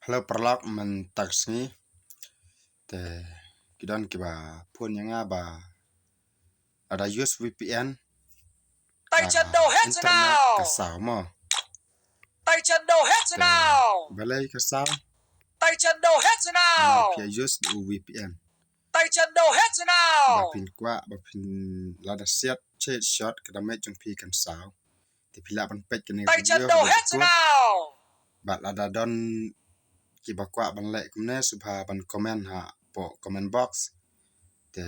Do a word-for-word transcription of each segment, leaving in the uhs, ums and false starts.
Hello paralok, mynta ka sngi te ki don kiba phone ïa nga ba lada use V P N, tai chan do het internet ka saw mo. Tai chan do het now. Balei ka saw? Tai chan do het now. Phi use da u V P N. Tai chan do het now. Ba phin kwah, ba phin lada siat, chet shot ka da mech jong phi kan saw. Te phi lah ban peit kane ka video. Bad lada don kiba kwah ban leh kumne, sngewbha ban comment hapoh comment box. Te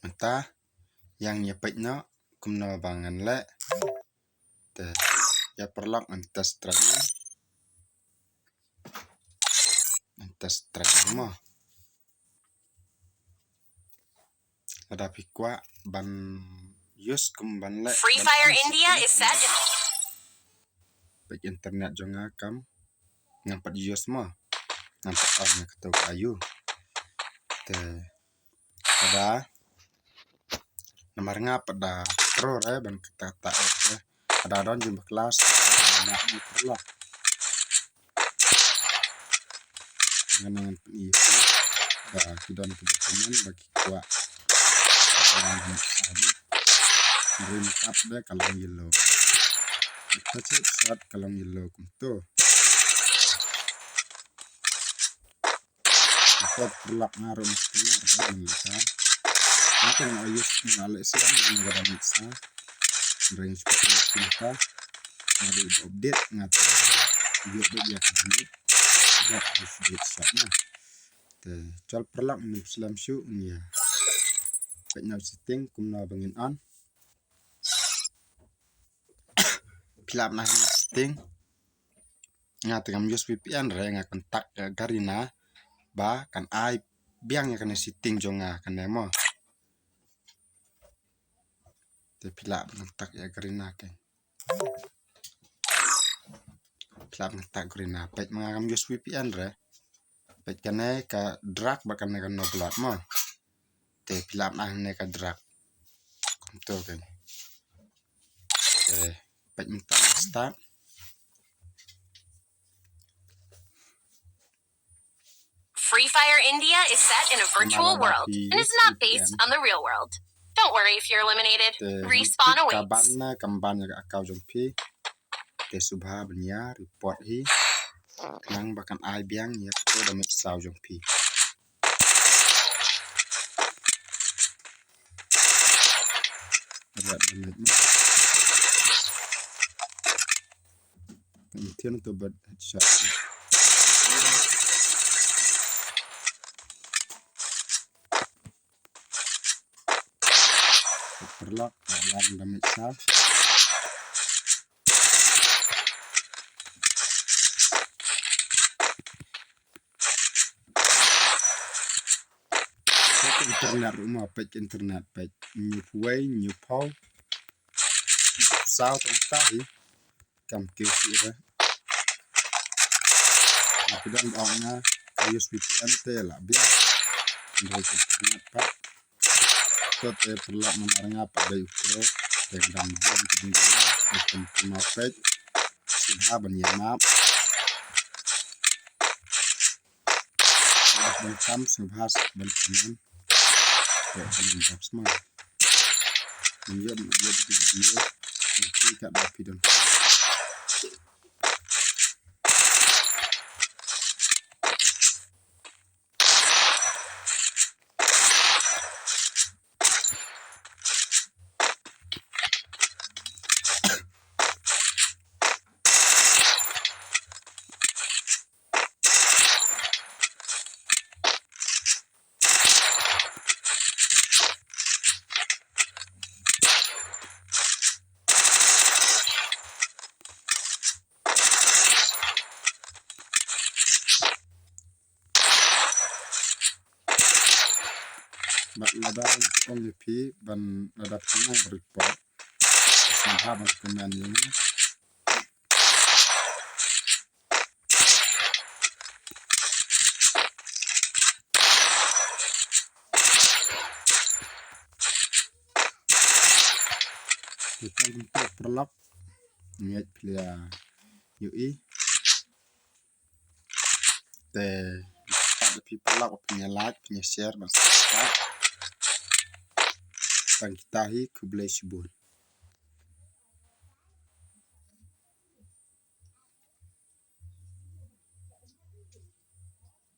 mynta ïa ngi ïa peit noh kumno ba ngan leh. Te ïa paralok ngan test try. Ngan test try mo. Lada phi kwah ban use kum ban leh Free Fire India is set. Peit internet jong nga kam ngam pat use mo. Ngam pat on ïa kato ka ayu. Te lada namar nga pat da pro re ban kata kata re. Lada don jingpakla sa nga ïa paralok. Ngan ngan pyni ïa phi ba ki don kiba comment ba ki kwah. Rim tap de ka long yellow. Ka chit sat ka long yellow kumto. Ka paralok nga ruh mesti nga ruh mesti. Nga teng nga use nga leh siang nga ka da mih sa. Ring sepuluh pinta. Nga dei update nga te ïoh dei ïa ka da mih. Rak update shot na. Te chol paralok ngi slem shu ngi ïa peit na setting kumno ba ngin on. Phi lah ban ai setting. Nga te ngam use V P N re, nga contact ïa Garena ba kan ai biang ïa kane setting jong nga kane mo. Te phi lah ban contact ïa Garena ke. Phi lah ban contact Garena. Peit ma nga ngam use V P N re. Peit kane ka drag bad kane ka no blood mo. Te phi lah ban ai kane ka drag. Kumto ke. Te peit mynta start. Free Fire India is set in a virtual world and is not based on the real world. Don't worry if you're eliminated. Respawn awaits. Ka ban na kam ban ïa ka account jong phi. Te sngewbha ban ïa report hi. Khnang ba kan ai biang ïa ka da mih saw jong phi. Rat da mih. Kan thiang to bad headshot. Paralok, alam da mih sa. Peit internet ruh mo, peit internet, peit. Nyu phuwei, nyu phaw. Saw tang ta hi. Kam kiew sih re. Nga phi don ba ong nga ka use V P N te la biang. Hynrei ka internet pat. To te paralok namar nga pat dei u pro. Te nga dang bom ki ding ding. Te kum kum ma peit. Sngewbha ban ïa map. Sngewbha ban kam, sngewbha ban comment. Te ban dap sma. Ngan ïoh ban upload ki video. Ngan phi kat ba phi don. Bad lada ong ïa phi ban lada phi nang report. Sngewbha ban comment ïa nga. Kita untuk paralok. Ngeit phi la ïohi. Te, pat da phi paralok, phin ïa like, phin ïa share, ban subscribe. Tang kita hi, khublei shibun.